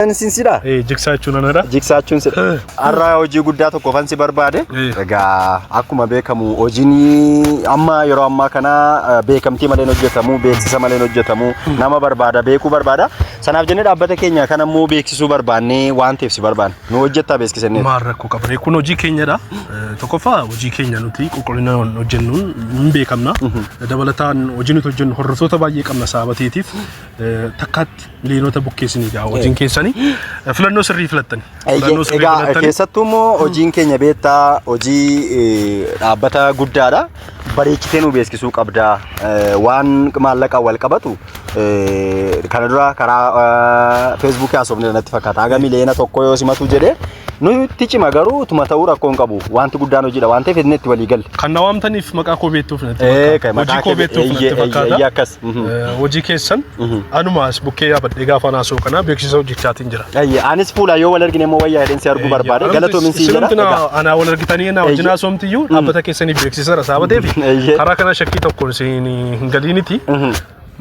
Sin sidha? Jigsaa jechuun anadha. Jigsaa jechuun sidha. Har'a hojii guddaa tokko si barbaade. Egaa akkuma beekamu hojiin amma yeroo ammaa kana beekamtii malee hin hojjetamu, beeksisa malee hin hojjetamu, nama barbaada, beekuu barbaada. Sanaaf jennee dhaabbata keenya kana immoo beeksisuu barbaannee waan ta'eef si barbaanne. Nu hojjettaa beeksisannee. Maal rakkoo qaba? Kun hojii keenyadha. Tokkoffaa hojii keenya nuti qulqullinaan hojjennuun hin beekamna. Dabalataan hojii nuti hojjennu hordoftoota baay'ee qabna sababateetiif. Takkaatti miliyoonota bukkeessinii gaa hojiin keessanii. Filannoo sirrii filattani. Filannoo sirrii Egaa filattani. keessattuu immoo hojiin keenya beektaa hojii dhaabbata guddaadha. Bareechitee nu beeksisuu qabda. Waan maallaqaan wal qabatu kana dura karaa feesbuukii haasofne natti fakkaata. Haga miliyoona tokko yoo simatu jedhee nutti cima garuu utuma ta'uu rakkoo hin qabu. Wanti guddaan hojiidha waan ta'eef inni itti walii galle. Kan na waamtaniif maqaa koo beektuuf natti Eh, fakkaata. maqaa Hojii koo kee beektuuf natti eeyyee, fakkaata. eeyyee, akkas. Hojii keessan anuma as bukkee yaabadhee gaafa naasoo kana beeksisa hojjechaatiin jira. Eeyyee, anis fuula yoo wal argine immoo wayyaa jedheen si arguu barbaade. Galatoomin siin jedha. Isinumti Egaa, anaa wal argitanii na wajjin Eeyyee. haasomtiyyuu dhaabbata keessaniif beeksisa sabateef Eeyyee. karaa kana shakkii tokkoon isin hin galiiniti.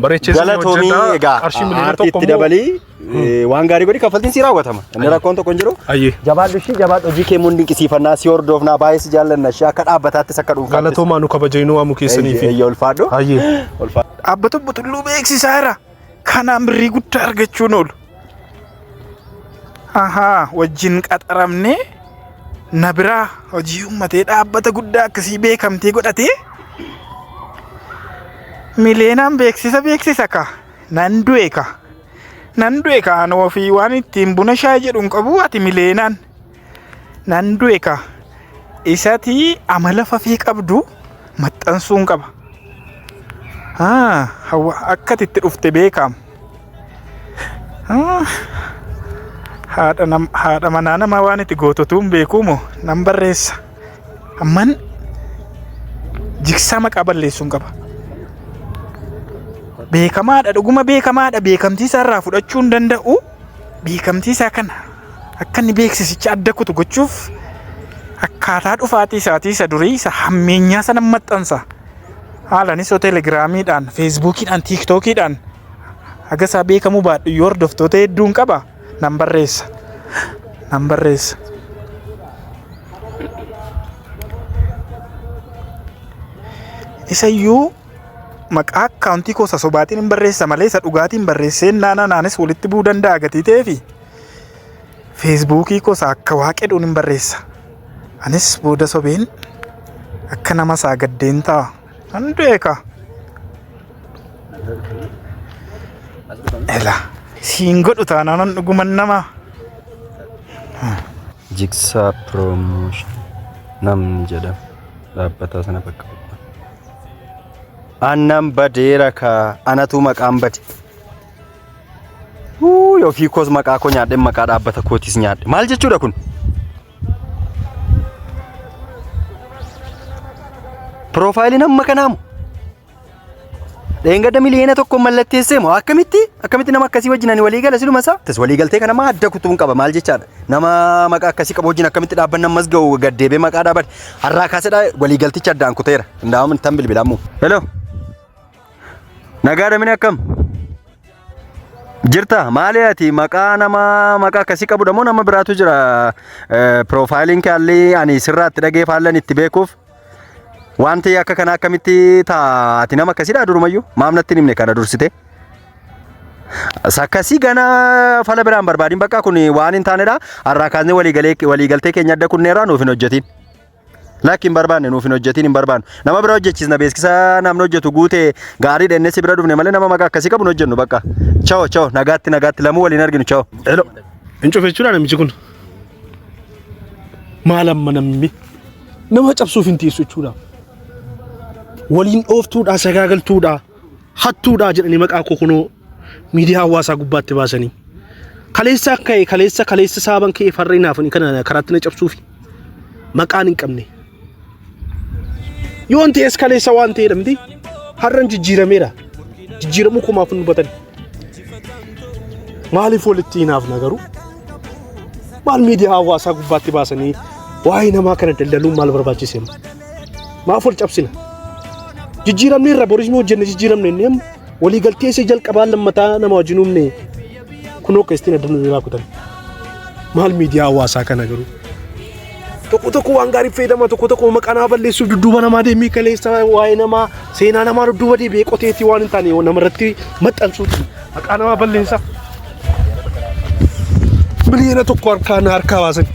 Bareechee isin Galatoomii hojjedhaa egaa qarshii miliyoona aartii tokko itti immoo dabalii waan gaarii godhi kaffaltiin si raawwatama. Inni rakkoon tokko hin jiru. Ayyee. Jabaadhu ishii jabaadhu hojii kee immoo hin dinqisiifannaa si hordofnaa baay'ee si jaallanna ishii akka dhaabbataattis akka dhuunfaattis. Galatoomaa nu kabajeenuu waamuu keessaniif. Eeyyee ulfaadhu. Ayyee. Ulfaadhu. Dhaabbata Obbo Tulluu beeksisaa jira. Kanaan birrii guddaa argachuun oolu. Ahaa, wajjin qaxaramnee na biraa hojii uummatee dhaabbata guddaa akkasii beekamtii godhatee mileenaan beeksisa beeksisa ka nan du'e ka nan du'e ka ani ofii waan ittiin buna shaayii jedhu hin qabu ati mileenaan nan du'e ka isatii amala fafii qabdu maxxansuun qaba. Ah, hawa akka ati itti dhufte beekaam. Ah, haadha nam, haadha manaa namaa waan itti goototuu hin beekuu moo nan barreessa. Amman jigsaa maqaa balleessuun qaba. Beekamaadha dhuguma beekamaadha beekamtii isaa irraa fudhachuu hin danda'u. Beekamtii isaa kana akka inni beeksisicha adda kutu gochuuf akkaataa dhufaatii isaatii isa durii isa hammeenyaa sana maxxansa. Haalanis yoo telegiraamiidhaan, feesbuukiidhaan, tiiktookiidhaan haga isaa beekamuu baadhu yoo hordoftoota hedduun qaba nan barreessa. Nan barreessa. Isayyuu maqaa akkaawuntii koo isa sobaatiin hin barreessa malee isa dhugaatiin barreessee naanaa naanis walitti bu'uu danda'a gatii ta'eefi feesbuukii koo isa akka waaqedhuun hin barreessa. Anis booda sobeen akka nama isaa gaddeen ta'a. Nan beeka. Ela siin godhu taanaan dhuguman nama. Jigsaa Promotion namni jedhamu dhaabbata sana bakka bu'a. Annan badeera kaa anatu maqaan bade. Wuuy ofii koos maqaa koo nyaadhe maqaa dhaabbata kootiis nyaadhe. Maal jechuudha kun? Piroofaayiliin amma kanaamu. Dheengadda miliyoona tokko mallatteessee moo akkamitti akkamitti nama akkasii wajjin ani walii gala siluma isaa? Tas walii galtee kana maa adda kutuun qaba maal jechaadha? Nama maqaa akkasii qabu wajjin akkamitti dhaabbanni ammas ga'u gaddeebee maqaa dhaabbate har'aa kaasedha walii galticha addaan kuteera. Ndaa'amu tan bilbilamu. Hello. Nagaa damini akkam? Jirta maali ati maqaa nama maqaa akkasii qabudha moo nama biraatu jira piroofaayiliin kaalli ani sirraatti dhagee faallan itti beekuuf wanti akka kanaa akkamitti ta'a ati nama akkasiidha durumayyuu maaf natti hin himne kana dursite. Akkasii gana fala biraan barbaadin bakka kun waan hin taanedha har'aa kaasnee waliigaltee keenya adda kunneerraa nuuf hin hojjetin. Lakki hin barbaanne nuuf hin hojjetiin hin barbaannu. Nama bira hojjechiisna beeksisa namni hojjetu guute gaariidha inni si bira dhufne malee nama maqaa akkasii qabu hin hojjennu bakka. Chao chao nagaatti nagaatti lamuu waliin arginu chao. Hello. Hin cufe jechuudha namichi kun. Maal amma namni nama cabsuuf hin teessu jechuudha. Waliin dhooftuudha, sagaagaltuudha, hattuudha jedhanii maqaa koo kunoo miidiyaa hawaasaa gubbaatti baasanii. Kaleessa ka'e kaleessa kaleessa saaban ka'e farra naafanii kana karaatti na cabsuufi maqaan hin qabne. Yoon ta'es kaleessa waan ta'edha miti har'an jijjiirameera. Jijjiiramuu komaaf hin hubatan. Maaliif walitti hinaafna garuu? Maal miidiyaa hawaasaa gubbaatti baasanii waa'ee namaa kana daldaluun maal barbaachise? Maaf wal cabsina? Jijjiiramni irra boris nu hojjenne jijjiiramne inni amma walii galtee isa jalqabaa lammataa nama wajjin uumne. Kunoo akka ittiin adda nu jalaa kutan. Maal miidiyaa hawaasaa kana garuu? Tokko tokko waan gaariif fayyadama, tokko tokko maqaa namaa balleessuuf dudduuba namaa deemee kaleessa waa'ee namaa, seenaa namaa dudduuba deebi'ee qoteetii waan hin taane namarratti maxxansuuti maqaa namaa balleessa. 1 miliyoona harkaa na harkaa baasan.